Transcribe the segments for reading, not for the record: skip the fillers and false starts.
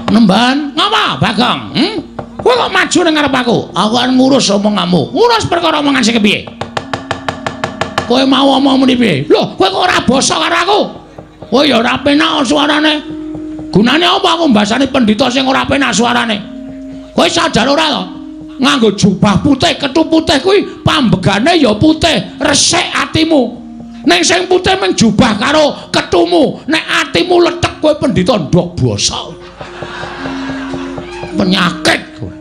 Nemban, ngapa, Bagong? Hmm? Kowe kok maju ning ngarep aku? Aku arep ngurus omonganmu. Ngurus perkara omongan sing kepiye? Kowe mau omong muni piye? Lho, kowe kok ora basa karo aku? Kowe ya ora penak suarane. Gunane apa aku mbasani pendhita sing ora penak suarane? Kowe sadar ora to? Nganggo jubah putih, kethu putih kuwi pambegane ya putih, resik atimu. Ning sing putih mung jubah karo kethumu. Nek atimu lethek kowe pendhita ndok basa. Penyakit kowe.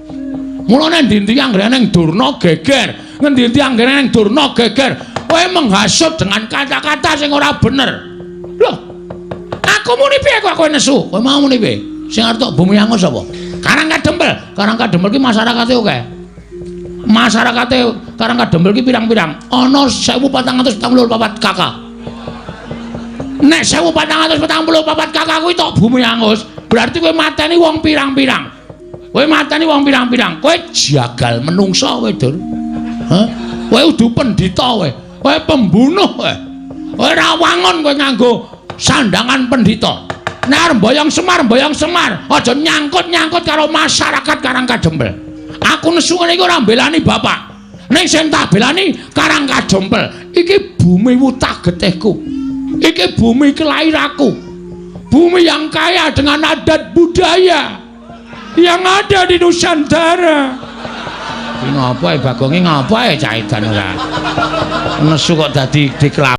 Mulane endi-endi anggere ning Durna geger, ngendi-endi anggere ning Durna geger, kowe menghasut dengan kata-kata sing ora bener. Loh, aku muni piye kok kowe nesu? Kowe mau muni piye? Sing arep tok bumi angus sapa? Karang Kadempel. Karang Kadempel ki masyarakate akeh. Masyarakate Karang Kadempel ki pirang-pirang? Ana 1444 KK. Nek 1444 KK kuwi tok bumi angus, berarti kowe mateni wong pirang-pirang. Kowe mateni wong pirang-pirang. Kowe jagal menungsa kowe, Dur. Hah? Kowe udu pendhita kowe. Kowe pembunuh kowe. Kowe ora wangun kowe nganggo sandangan pendhita. Nek arep mboyong Semar, mboyong Semar, aja nyangkut-nyangkut karo masyarakat Karang Kadempel. Aku nesu ngene iki ora mbelani bapak. Ning sing tak belani Karang Kadempel. Iki bumi wutah getihku. Iki bumi kelahiranku. Bumi yang kaya dengan adat budaya yang ada di Nusantara. Iki ngapa e Bagonge, ngapa e cah edan ora? Nesu kok dadi deklap.